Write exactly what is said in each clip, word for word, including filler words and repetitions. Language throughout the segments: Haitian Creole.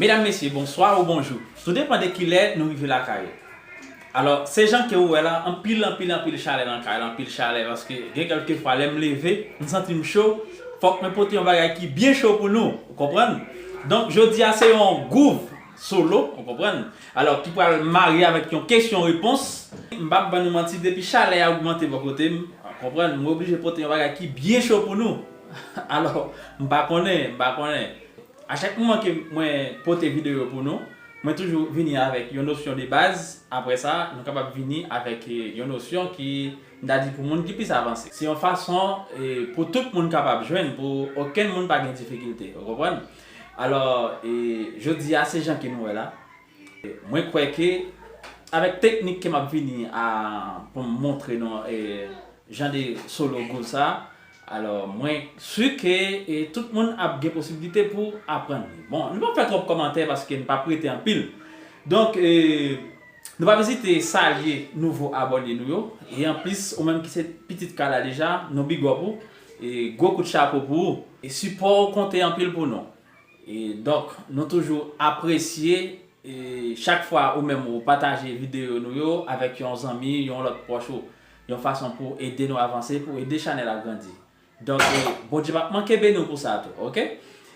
Medam, mesye, bonswa ou bonjou. Tou depann de kilè nou rive lakay ou. Alò, se jan ke ou wè la, anpil, anpil, anpil chalè nan kay la, anpil chalè, paske gen kèlke fwa lè m leve, m santi m cho, fòk mwen pote yon bagay ki byen cho pou nou, ou konprann? Donk, jodi a se yon gwouv solo, ou konprann? Alò, ki pral marye avèk yon kesyon repons. M p ap ban nou manti, depi chalè a ogmante bò kote m, ou konprann, m oblije pote yon bagay ki byen cho pou nou. Alò, m pa konnen, m pa konnen. A chak moman ke mwen pote videyo pou nou, mwen toujou vini avèk yon nosyon de baz. Apre sa, nou kapab vini avèk, eh, yon nosyon ki, m ta di, pou moun ki plis avanse. Se yon fason, eh, pou tout moun kapab jwenn, pou okenn moun pa gen difikilte. Ou konprann? Alò, eh, jodi a, se jan ke nou wè la. Mwen kwè ke avèk teknik ke m ap vini a, pou m montre nou, eh, jan de solo gwouv sa, alò, mwen si ke, eh, tout moun ap gen posiblite pou aprann li. Bon, nou p ap fè twòp kòmantè paske n p ap rete anpil. Donk, eh, nou p ap ezite salye nouvo abòne nou yo. E anplis, ou menm ki se pitit kay la deja, nou big up ou. E gwo kout chapo pou ou. E sipò w konte anpil pou nou. E donk, nou toujou apresye, e chak fwa ou menm ou pataje videyo nou yo avèk yon zanmi, yon lòt pwòch ou, yon fason pou ede nou avanse, pou ede chanèl la grandi. Donk, e, Bondye p ap manke beni w pou sa tou, oke?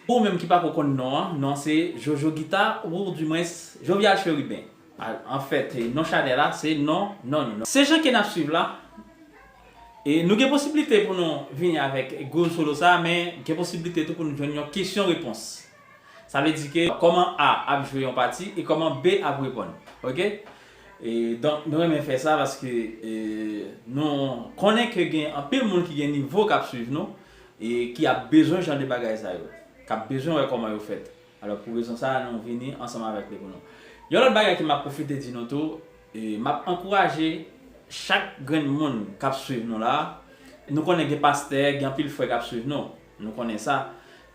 Ou menm ki pako konn non an, non se Jojo Gita, oudimwens Jovial Cherubin. A, anfèt, e, non chanèl la, se non, non, non. Se jan ke n ap swiv la, e nou gen posiblite pou nou vini avèk gwouv solo sa, men gen posiblite tou pou nou jwenn yon kesyon repons. Sa vle di ke kòman A ap jwe yon pati e kòman B ap reponn. Oke? E donk, nou renmen fè sa paske, e, nou konnen ke gen anpil moun ki gen nivo k ap swiv nou e ki ap bezwen jan de bagay sa yo, k ap bezwen wè kòman yo fèt. Alò, pou rezon sa a, nou vini ansanm avèk li pou nou. Yon lòt bagay ke m ap pwofite di nou tou, e, m ap ankouraje chak grenn moun k ap swiv nou la. Nou konnen gen pastè, gen anpil frè k ap swiv nou. Nou konnen sa.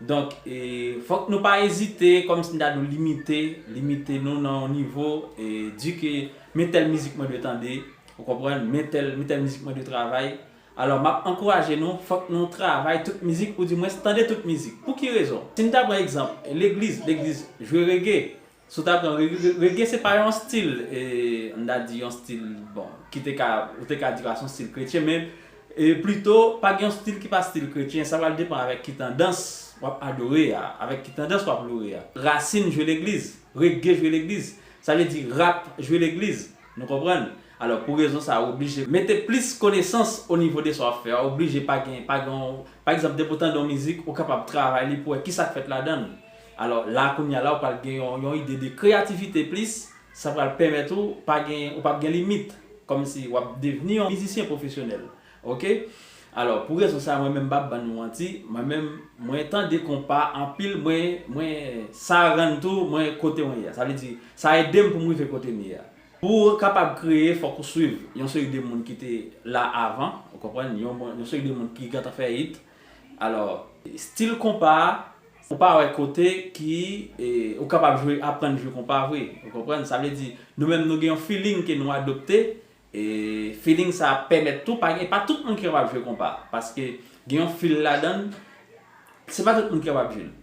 Donk, e, fòk nou pa ezite, kòmsi n ta nou limite, limite nou nan yon nivo, e, di ke men tèl mizik mwen dwe tande, ou konprann, men tèl, men tèl mizik mwen dwe travay. Alò, m ap ankouraje nou, fòk nou travay tout mizik, oudimwens tande tout mizik. Pou ki rezon? Si n ta pran egzanp, legliz, legliz jwe rege. Si w ta pran rege, rege se pa yon stil, e, n ta di yon stil, bon, ki te ka, ou te ka di a se yon stil kretyen, men, e, plito, pa gen yon stil ki pa stil kretyen, sa pral depann avèk ki tandans w ap adore a, avèk ki tandans w ap lore a. Rasin jwe legliz, rege jwe legliz. Sa vle di rap jwe legliz. Nou konprann? Alò, pou rezon sa a, ou oblije mete plis konesans o nivo de sa w ap fè a. Ou oblije pa gen, pa gen, pa egzanp, depi w tande yon mizik, ou kapab travay li pou wè kisa k fèt ladan l. Alò, la kounye a la, ou pral gen yon, yon ide de kreyativite plis, sa pral pèmèt ou pa gen, ou p ap gen limit, kòmsi w ap devni yon mizisyen pwofesyonèl. Oke? Alò, pou rezon sa a, mwen menm m p ap ban nou manti, mwen menm, mwen tande konpa anpil, mwen, mwen, sa rann tou, mwen kote mwen ye a. Sa vle di, sa ede m pou m rive kote m ye a. Pou w kapab kreye, fòk ou swiv yon seri de moun ki te la avan, ou konprann, yon, yon seri de moun ki gentan fè hit. Alò, estil konpa a, ou pa wè kote ki, e, ou kapab jwe, aprann jwe konpa vre, ou konprann? Sa vle di, nou menm nou gen yon feeling ke nou adopte, e feeling sa a pèmèt tou, pa gen, pa tout moun ki kapab jwe konpa, paske gen yon fil ladan l, se pa tout moun ki kapab jwe l.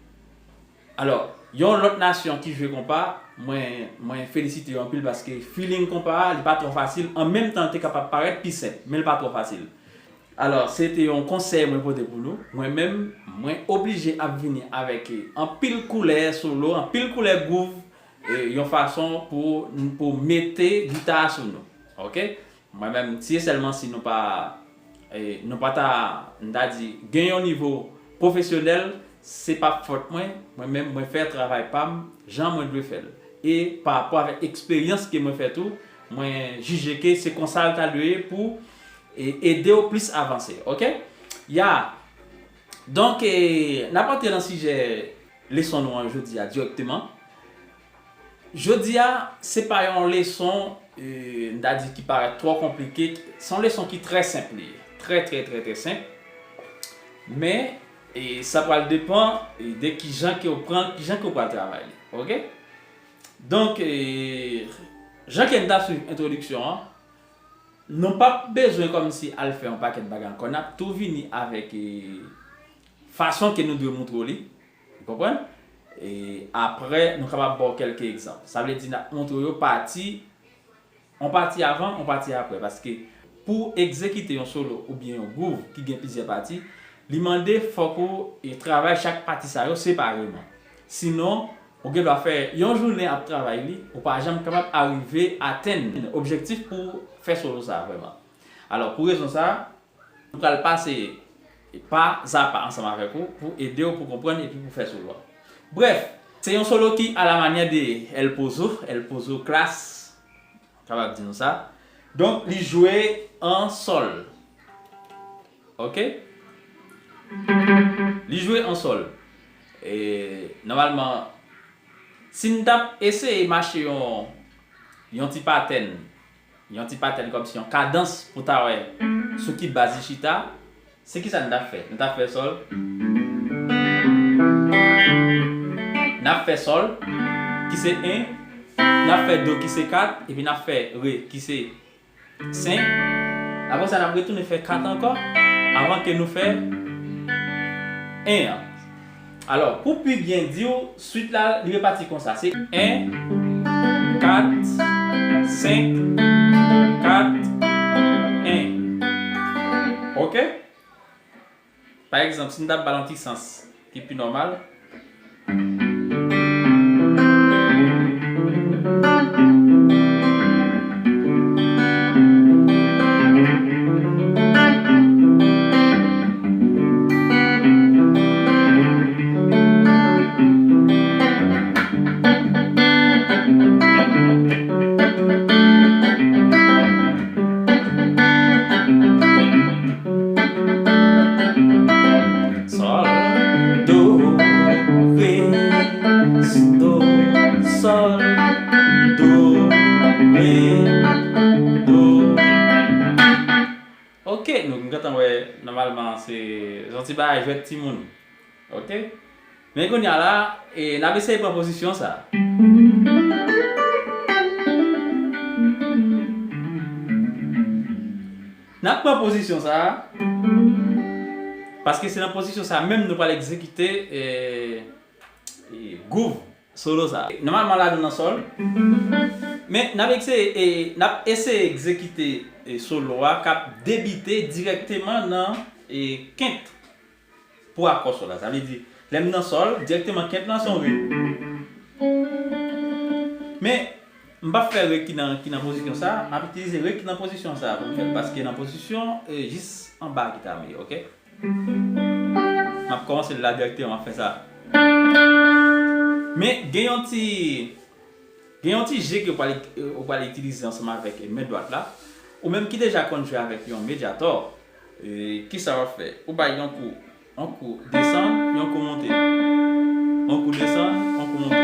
Alò, yon lòt nasyon ki jwe konpa, mwen, mwen felisite yo anpil paske feeling konpa a, li pa twò fasil, an menm tan, li te kapab parèt pi senp, men li pa twò fasil. Alò, se te yon konsèy mwen pote pou nou. Mwen menm, mwen oblije ap vini avèk, e, anpil koulè solo, anpil koulè groove, e, yon fason pou, pou mete gita a sou nou. Oke? Mwen menm, si e sèlman si nou pa, e, nou pa ta, m ta di, gen yon nivo pwofesyonèl, se pa fòt mwen. Mwen menm, mwen fè travay pa m jan mwen dwe fè l. E pa rapò avèk eksperyans ke mwen fè tou, mwen jije ke se konsa l ta dwe ye pou, e, ede w plis avanse. Oke? Ya. Donk, e, n ap antre nan sijè leson nou an jodi a dirèkteman. Jodi a, se pa yon leson, e, m ta di ki parèt twò konplike. Se yon leson ki trè senp li ye. Trè, trè, trè, trè senp. Men, e, sa pral depan, e, de kijan ke w pran, kijan ke w pral travay li. Oke? Donk, e, jan ke n ta swiv entwodiksyon an, nou p ap bezwen kòmsi al fè yon pakèt bagay ankò. N ap tou vini avèk, e, fason ke nou dwe montre w li. Ou konprann? E apre, nou kapab ba w kèlke egzanp. Sa vle di, n ap montre w yo pati, yon pati avan, yon pati apre. Paske pou egzekite yon solo oubyen yon groove ki gen plizyè pati, li mande fòk ou, e, travay chak pati sa yo separeman. Sinon, ou gen dwa fè yon jounen ap travay li, ou pa janm kapab arive atenn objektif pou fè solo sa a vrèman. Alò, pou rezon sa a, nou pral pase pa a pa ansanm avèk ou pou ede w pou konprann epi pou fè solo a. Brèf, se yon solo ki a la manyè de El Pozo, El Pozo Class, kapab di nou sa. Donk, li jwe an sòl. Oke? Li jwe an sòl. E, nòmalman, si n t ap eseye mache yon, yon ti patèn, yon ti patèn kòmsi yon kadans pou ta wè sou ki baz li chita, se kisa n t ap fè? Nou t ap fè sòl. N ap fè sòl, ki se en. N ap fè do, ki se kat. Epi n ap fè re, ki se senk. Apre sa, n ap retounen fè kat ankò, avan ke nou fè en an. Alò, pou pi byen di w, swit la, li repati konsa. Se en, kat, senk, kat, en. Oke? Pa egzanp, si n t ap ba l yon ti sans ki pi nòmal. Sòl, do, re, do, sòl, do, re, do. Oke, nou gentan wè, nòmalman, se yon ti bagay jwèt timoun. Oke? Men kounye a la, e, n ap eseye pran pozisyon sa a. N ap pran pozisyon sa a, paske se nan pozisyon sa a menm nou pral egzekite, e, e, groove solo sa a. Nòmalman, la nou nan sòl, men n ap eseye, e, n ap eseye egzekite, e, solo a k ap debite dirèkteman nan, e, kent. Pou akò sòl la. Sa vle di, lè m nan sòl, dirèkteman kent lan se yon re. Men, M p ap fè re ki nan, ki nan pozisyon sa a, m ap itilize re ki nan pozisyon sa a pou m fè l, paske nan pozisyon, e, jis anba gita m ye, oke? M ap kòmanse l la dirèkteman, m ap fè sa. Men gen yon ti, gen yon ti je ke w pral, w pral itilize ansanm avèk men dwat la. Ou menm ki deja konn jwe avèk yon medyator, e, kisa w ap fè? Ou bay yon kou, yon kou desann, yon kou monte. Yon kou desann, yon kou monte.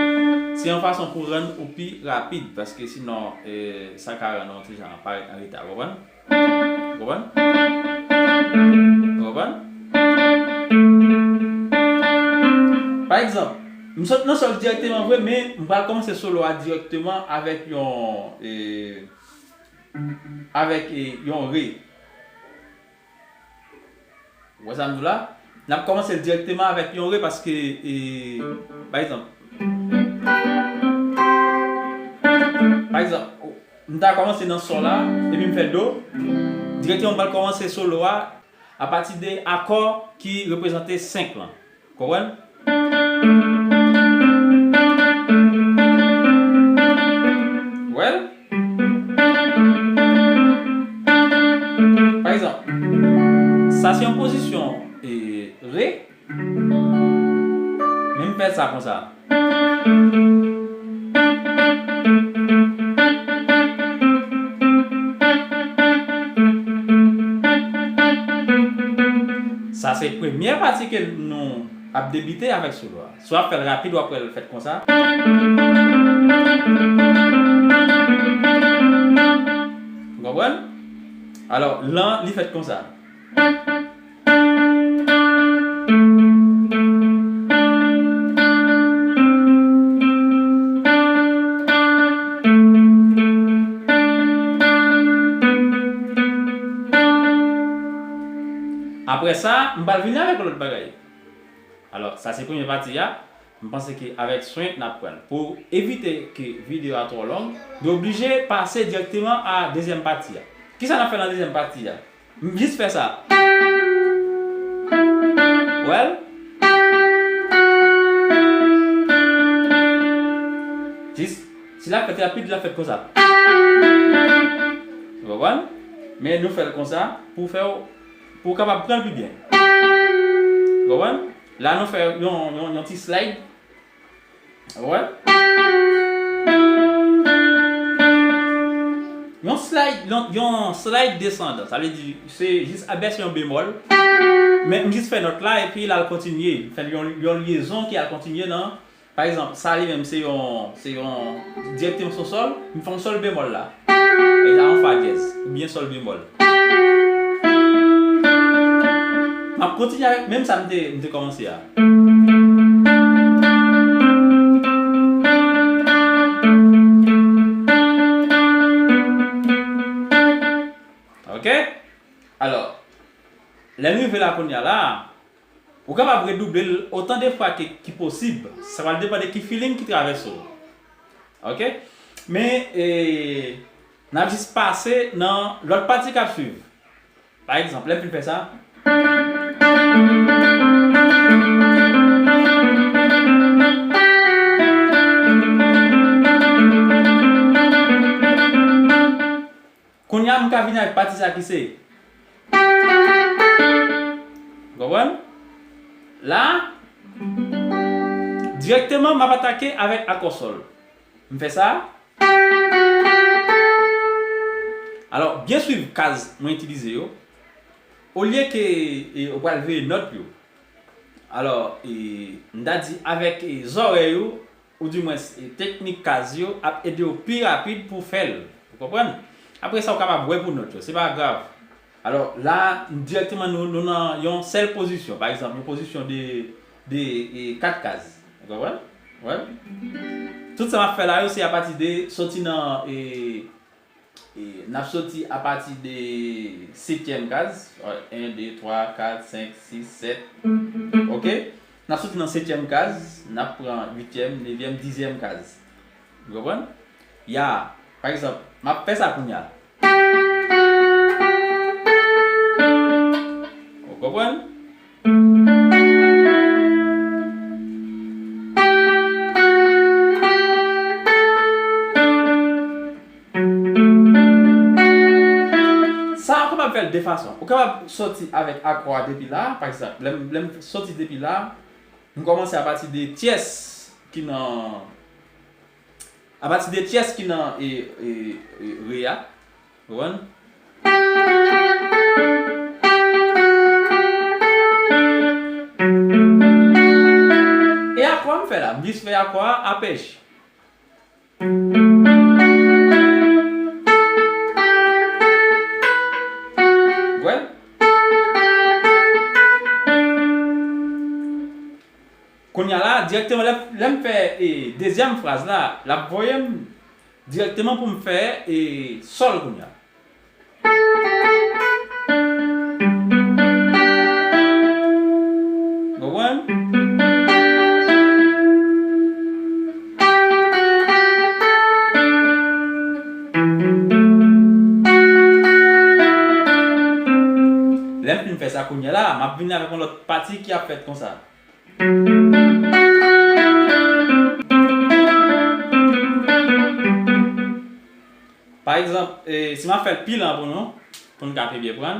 Se yon fason pou rann ou pi rapid, paske sinon, e, sa ka rann ou yon ti jan parèt an reta, w konprann? Ou konprann? Ou konprann? Pa egzanp, m sot nan sòl dirèkteman vre, men m pral kòmanse solo a dirèkteman avèk yon, e, avèk, e, yon re. Ou wè sa m di w la? N ap kòmanse l dirèkteman avèk yon re paske, e, pa egzanp, pa egzanp, m ta kòmanse nan sòl la, epi m fè do, dirèkteman m pral kòmanse solo a apati de akò ki reprezante senk lan. Konprann? Wè l? Pa egzanp, sa se yon pozisyon, e, re, men m fè sa konsa. Sa se premyè pati ke nou ap debite avèk solo a. Si w ap fè l rapid, w ap wè l fèt konsa. Ou konprann? Alò, lan, li fèt konsa. Apre sa, m pral vini avèk yon lòt bagay. Alò, sa se premye pati a. M panse ke avèk swen n ap pran l. Pou evite ke videyo a twò long, nou oblije pase dirèkteman a dezyèm pati a. Kisa n ap fè nan dezyèm pati a? M jis fè sa. Wè l? Jis, si l ap fèt rapid, l ap fèt konsa. Ou konprann? Men nou fè l konsa pou fè w, pou w kapab pran l pi byen. Ou konprann? La nou fè yon, yon, yon ti slide. Ou wè? Yon slide, yon, yon slide desandan. Sa vle di, se jis abèse yon bemòl. Men m jis fè nòt la, epi l al kontinye. M fè yon, yon lyezon ki al kontinye nan, pa egzanp, sa li menm, se yon, se yon, dirèkteman sou sòl. M fè yon sòl bemòl la. E la yon fa dyèz, oubyen sòl bemòl. M ap kontinye avèk menm sa m te, m te kòmanse a. Oke? Alò, lè n rive la kounye a la, ou kapab redouble l otan de fwa ke, ki posib. Sa pral depann de ki feeling ki travèse w. Oke? Men, e, n ap jis pase nan lòt pati k ap swiv. Pa egzanp, lè m fin fè sa. Kounye a, m ka vin avèk pati sa ki se. Ou konprann? La, dirèkteman, m ap atake avèk akò sòl. M fè sa. Alò, byen swiv kaz mwen itilize yo. Olye ke, e, ou pral veye nòt yo. Alò, e, m ta di avèk, e, zòrèy ou, oudimwens, e, teknik kaz yo ap ede w pi rapid pou w fè l. Ou konprann? Apre sa, ou kapab wè pou nòt yo. Se pa grav. Alò, la, dirèkteman, nou, nou nan yon sèl pozisyon. Pa egzanp, yon pozisyon de, de, e, kat kaz. Ou konprann? Wè? Tout sa m ap fè la yo, se apati de, soti nan, e, e, n ap soti apati de setyèm kaz. Wè, en, de, twa, kat, senk, sis, sèt. Oke? N ap soti nan setyèm kaz, n ap pran uityèm, nevyèm, dizyèm kaz. Ou konprann? Ya, pa egzanp, m ap fè sa kounye a. Ou konprann? fè l de fason. Ou kapab soti avèk akò a depi la, pa egzanp, lè m, lè m soti depi la, m kòmanse apati de tyès ki nan, apati de tyès ki nan e, e, e, re a. Ou konprann? E akò a m fè la, m jis fè akò a apèch. Wè? Kounye a la, dirèkteman, lè, lè m fè, e, dezyèm fraz la, l ap voye m dirèkteman pou m fè, e, sòl kounye a. Ou konprann? Lè m fin fè sa kounye a la, m ap vin avèk yon lòt pati ki ap fèt konsa. Pa egzanp, e, si m ap fè l pi lan pou nou, pou n ka pi byen pran.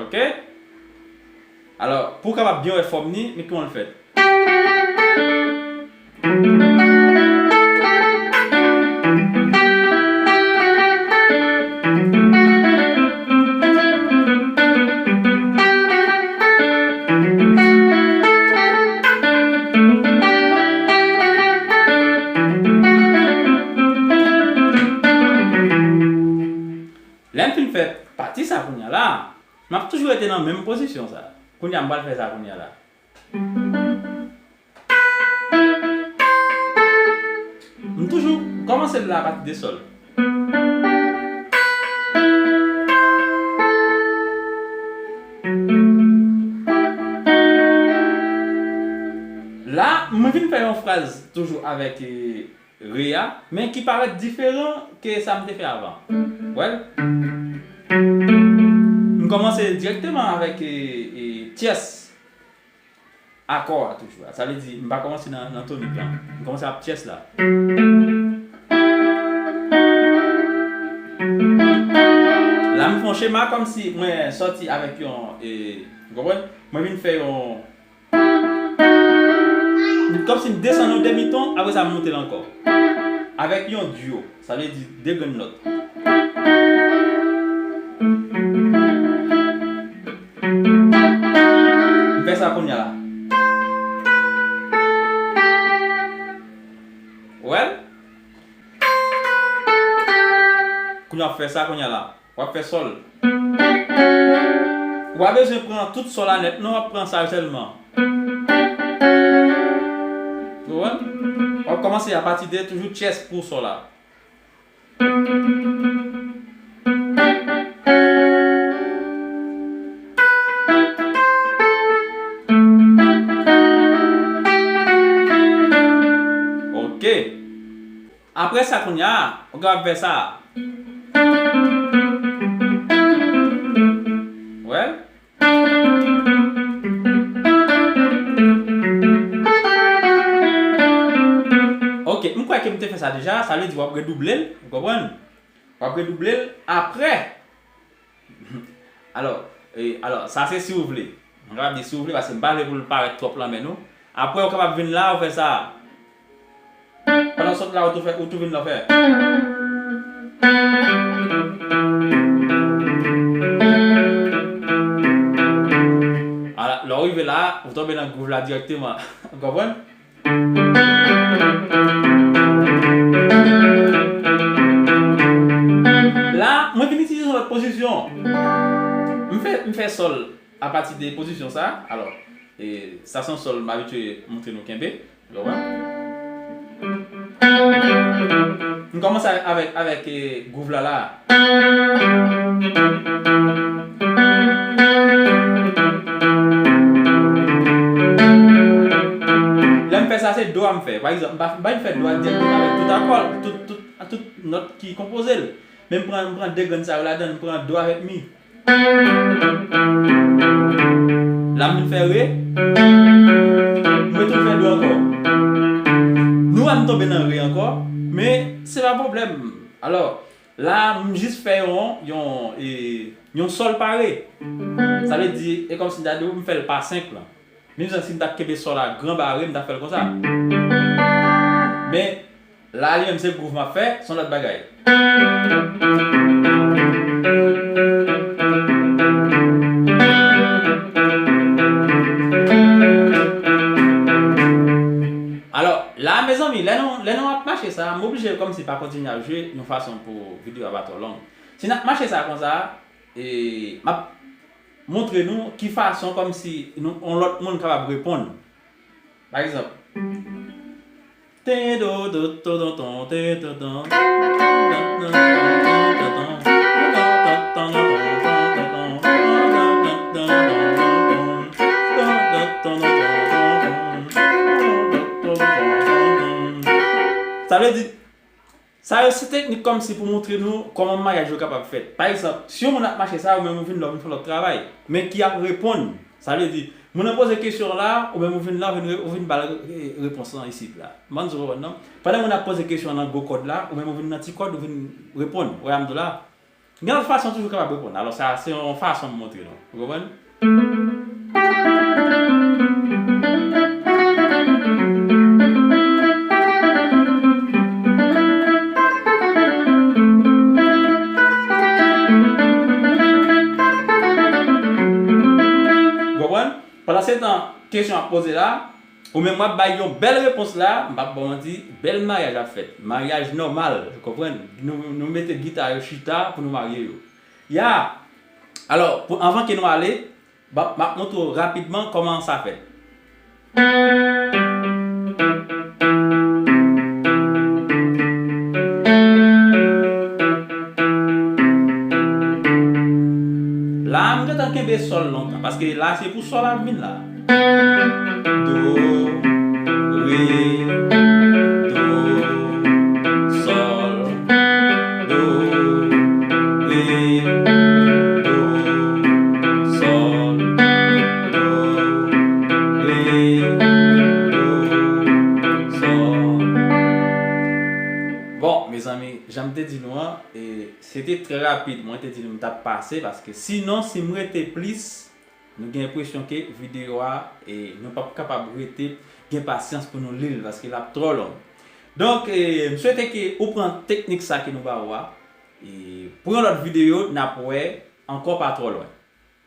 Ok? Alò, pou w kapab byen wè fòm ni, men kòman l fèt. Lè m fin fè pati sa kounye a la, m ap toujou rete nan menm pozisyon sa. Kounye a, m pral fè sa kounye a la. M toujou kòmanse l la apati de sòl. La, mwen vin fè yon fraz toujou avèk, e, re a, men ki parèt diferan ke sa m te fè avan. Wè l? M kòmanse dirèkteman avèk, e, e, tyès akò a toujou. Sa vle di, m pa kòmanse nan, nan tonik la. M kòmanse ap tyès la. La, m fè yon chema kòmsi mwen sòti avèk yon, e, ou konprann? Mwen vin fè yon, kòmsi m desann yon demiton, apre sa m monte l ankò. Avèk yon dyo, sa vle di de grenn nòt. M fè sa kounye a la. Ou wè l? Kounye a w ap fè sa kounye a la. W ap fè sòl. Ou pa bezwen pran tout sòl la nèt, non, w ap pran sa yo sèlman. Ou konprann? W ap kòmanse apati de toujou tyès pou sòl la. Ok. Apre sa, kounye a, ou kapab fè sa. Wè? Ok, m kwè ke m te fè sa deja, sa vle di w ap redouble l, ou konprann? W ap redouble l apre. Alò, e, alò, sa se si w vle. Mwen kapab di si w vle, paske m pa vle pou l parèt twòp lan men nou. Apre, ou kapab vin la, ou fè sa. Pandan w sot la, ou tou fè, ou tou vin la, ou fè. Ala, lè w rive la, ou tonbe nan gwouv la dirèkteman. Ou konprann? La, mwen vin itilize yon lòt pozisyon. M fè, m fè sòl apati de pozisyon sa. Alò, e, sa se yon sòl m abitye montre nou kenbe. Ou konprann? M kòmanse avèk, avèk, e, gwouv la la. Lè m fè sa, se do a m fè. Pa egzanp, m pa, m pa vin fè do a dirèkteman avèk tout akò, tout, tout, tout nòt ki konpoze l. Men m pran, m pran de grenn sa yo ladan, m pran do avèk mi. La m vin fè re. M retoun fè do ankò. Nou wè m tonbe nan re ankò, men se pa pwoblèm. Alò, la, m jis fè yon, yon, e, yon sòl pare. Sa vle di, e kòmsi m ta di w, m fè l pa senk lan. Menm jan si m ta kenbe sòl la gran bare, m ta fè l konsa. Men, la, li menm se gwouv m ap fè, se yon lòt bagay. Alò, la, mezanmi, lè nou, lè nou ap mache sa, m oblije kòmsi pa kontinye ap jwe yon fason pou videyo a pa twò long. Si n ap mache sa konsa, e, m ap montre nou ki fason kòmsi nou, yon lòt moun kapab reponn. Pa egzanp, ten do do ton ton ton, ten ton ton. Sa vle di, sa yo se teknik kòmsi pou montre nou kòman maryaj yo kapab fèt. Pa egzanp, si yon moun ap mache sa, ou menm ou vin la, ou vin fè lòt travay. Men ki ap reponn, sa vle di, moun nan poze kesyon la, ou menm ou vin la, ou vin, re- ou vin ba l re- repons lan isit la. M panse w konprann non. Pandan moun ap poze kesyon nan gwo kòd la, ou menm ou vin nan ti kòd, ou vin reponn. Ou wè sa m di w la? Gen lòt fason toujou kapab reponn. Alò, sa se yon fason m montre nou. Ou konprann? Ou konprann? Pandan se tan, kesyon ap poze la, ou menm w ap bay yon bèl repons la, m p ap ba w manti, bèl maryaj ap fèt. Maryaj nòmal, ou konprann? Nou, nou mete gita yo chita pou nou marye yo. Ya! Alò, pou, anvan ke nou ale, m ap, m ap montre w rapidman kòman sa fèt. La, m gentan kenbe sòl lontan, paske la se pou sòl ap vin la. Do, re, do, sòl, do, re, do, sòl, do, re, do, sòl. Bon, mezanmi, jan m te di nou an, e, se te trè rapid, mwen te di nou m t ap pase, paske sinon, si m rete plis, nou gen enpresyon ke videyo a, e, nou p ap kapab rete gen pasyans pou nou li l, paske l ap twò long. Donk, e, m swete ke ou pran teknik sa ke nou ba ou a, e, pou yon lòt videyo, n ap wè ankò pa twò lwen.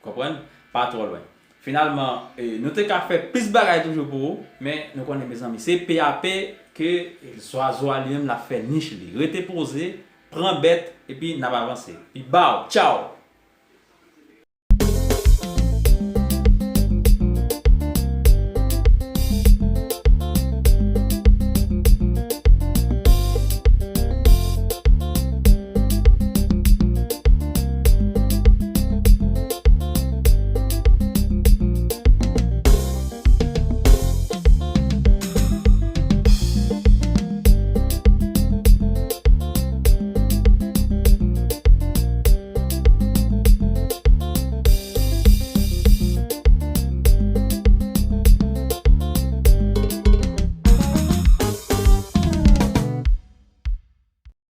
Konprann? Pa twò lwen. Finalman, e, nou te ka fè plis bagay toujou pou ou, men nou konnen, mezanmi, se P A P ke zwazo a li menm l ap fè nich li. Rete poze, pran bèt, epi n ap avanse. Pi baw, tchaw!